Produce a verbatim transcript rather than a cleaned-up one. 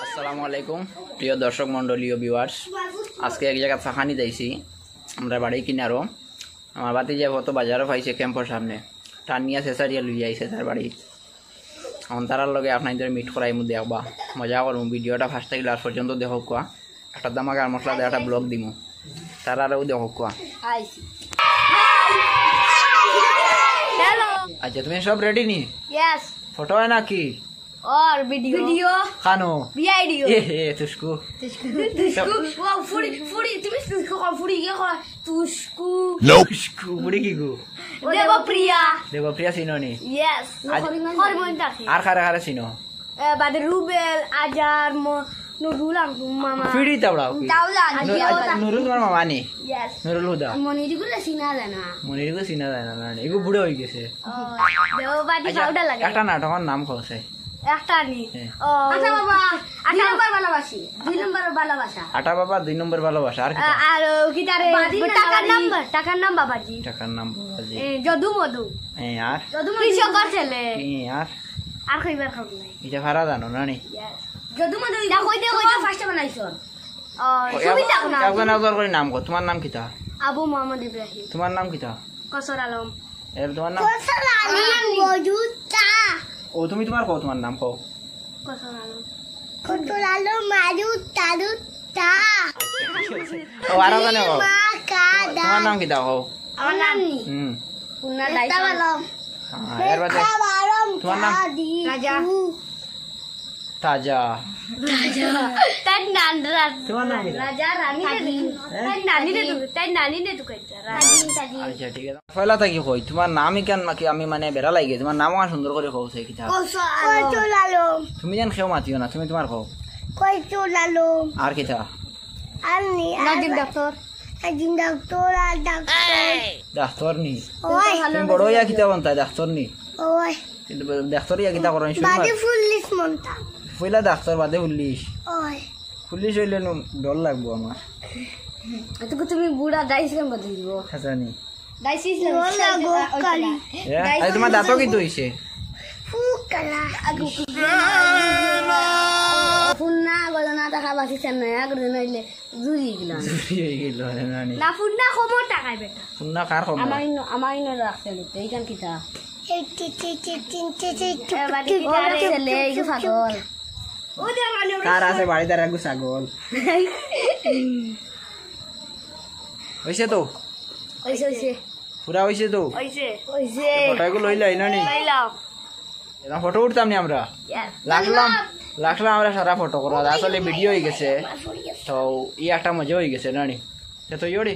আসসালামু আলাইকুম, প্রিয় দর্শক মণ্ডলী ও ভিউয়ার্স। আজকে এক জাগাত চা খানি যাইছি, আমরার বাড়ির কিনারো। আমার ভাতিজায় ফটো বাজারো পাইছে, ক্যাম্পর সামনে টানিয়া ছেছাড়িয়া লইয়া আইছে তার বাড়ি। অখন তারার লগে আপনাইনতরে মিট করাইমু, দেখবা, মজা করমু। ভিডিওটা ফার্স্ট থাকি লাস্ট পর্যন্ত দেখউক্কা। একটা ধামাকার মশলা দিয়া একটা ব্লগ দিমু, তারারেও দেখউক্কা। আইছি। হ্যালো। আচ্ছা, তুমি সব রেডি নি? ইয়েস। ফটো অয় নাকি? Or video. ভিডিও। কানো? ভিডিও। এ হে, তুস্কু। তুস্কু। তুস্কু। ও, ফুড়ি, ফুড়ি, তুমি তুস্কু কও, ফুড়ি ইয়ে কও, তুস্কু। তুস্কু, ফুড়ি কিগু? দেবপ্রিয়া। দেবপ্রিয়া চিনো নি? ইয়েস। আজ করিমগঞ্জ। করিমগঞ্জ থাকি। আর কারে কারে চিনো? এ, বাদে রুবেল, আজার, ম-, নুরুল আঙ্কু, মামা। ফিরি তাবড়াও কি? তাও জানি। নু-, আচ্ছা, নুরুল তুমার মামা নি? ইয়েস। নুরুল হুদা। মনিরগুরে চিনা যায় না। মনিরগু চিনা যায় না, না, না। এগু বুড়া অইগেছে। ও, দেও বাদি আচ্ছা, পাউডার লাগে। একটা নাটকর নাম কও চাই। একটা নি। হ্যাঁ। ও। আচ্ছা বাবা, আচ্ছা। দুই নম্বর ভালোবাসি। দুই নম্বর ভালোবাসা। আটা বাবা, দুই নম্বর ভালোবাসা। আর কিতা? আ-, আর ও কিতা রে? বাদি না টাকার বাদি। নাম্বার, টাকার নাম বাবাজি। টাকার নাম বাবাজি। এ, যদু মধু। এ, আর? যদু মধু। কৃষকর ছেলে। এ, আর? আর কইবার কাম নাই। ইটা পারা জানো না নি? ইয়েস। যদু মধু। ইটা কই দে, কই দে। ফার্স্টে বানাইছো। ও, ও, সুবিধা এক-, না। একজন একজন করি নাম কও। তুমার নাম কিতা? আবু মোহাম্মদ ইব্রাহিম। তুমার নাম কিতা? কসর আলম। এর তুমার নাম? কসর আলম মজুদা। ও, তুমি তুমার কও, তুমার নাম কও। কসর আলম। কসর আলম মারু তারু তা। ও, আরো জনে কও। মা কাদা। তুমার নাম কিতা কও? আমার নাম নি? হুম। পুনা মেহতাব লাইসন। আলম। হ্যাঁ, এর বাদে মেহতাব আলম তুমার নাম? কাদি। রাজা। তাজা। তার নাম রাজা। তুমার নাম কিতা? রাজা রানী রে। তাজিন। হ্যাঁ? তার নানি রে তাজিন। তু-, তার নানি রে তু কইতা, রানী। তাজিন, তাজিন। আচ্ছা, ঠিক আছে। পয়লা থাকি কই, তুমার নাম ইখান নাকি আমি মানে বেড়া লাগে, তুমার নাম আমার সুন্দর করি কও চাই কিতা? কসর আলম। কসর আলম। তুমি যেন কেউ মাতিও না, তুমি তুমার কও। কসর আলম। আর কিতা? আর নি, আর নাজিম ডাক্তার। নাজিম ডাক্তার আর ডাক্তার। ডাক্তার নি? ওই। তুমি বড় অইয়া কিতা বনতায়, ডাক্তার নি? ওই। কিন্তু বে-, ডাক্তার ইয়া কিতা করইন? শুরু বাদে মার। পুলিশ মনতাম। পয়লা ডাক্তার, বাদে পুলিশ। ওই। পুলিশ অইলে নু ডর লাগবো আমার। এতকু তুমি বুড়া ডাইস কেন বাদে দিব? হাসানি। ডাইস ইস না, ডর লাগবো ওই কালি। খেলা। এ, ডাইস আরে তুমার দাঁতও কিন্তু অইছে। ফুকলা। ফুন্না গজনা দেখা বাসি সামনে, এক দিন অইলে জুড়ি গেল। জুড়ি অই গেল, আরে নানি। না, ফুন্না কমর টাকায় বেটা। ফুন্না কার কমর? আমার ইনো, আমার ইনো রাখছে নিতে, এইখান কিতা? এই টি টি টি টি টি টি টি এ, বাড়ি টি কিতা রে? টি ছেলে, এই টি ছাগল। ও দে, মানে, ওরে কার আছে বাড়িত আর এক ছাগল? অইছে তো? অইছে, অইছে। পুরা অইছে তো? অইছে। অইছে। ফটো এগু লইলাই না নি? লইলাম। এরকম ফটো উঠতাম নি আমরা? Yes। লাগলাম, লাগলাম আমরা সারা ফটো করা। আসলে ভিডিও অই গেছে। তো ই একটা মজা অই গেছে, না নি? তে তো ইয়রি।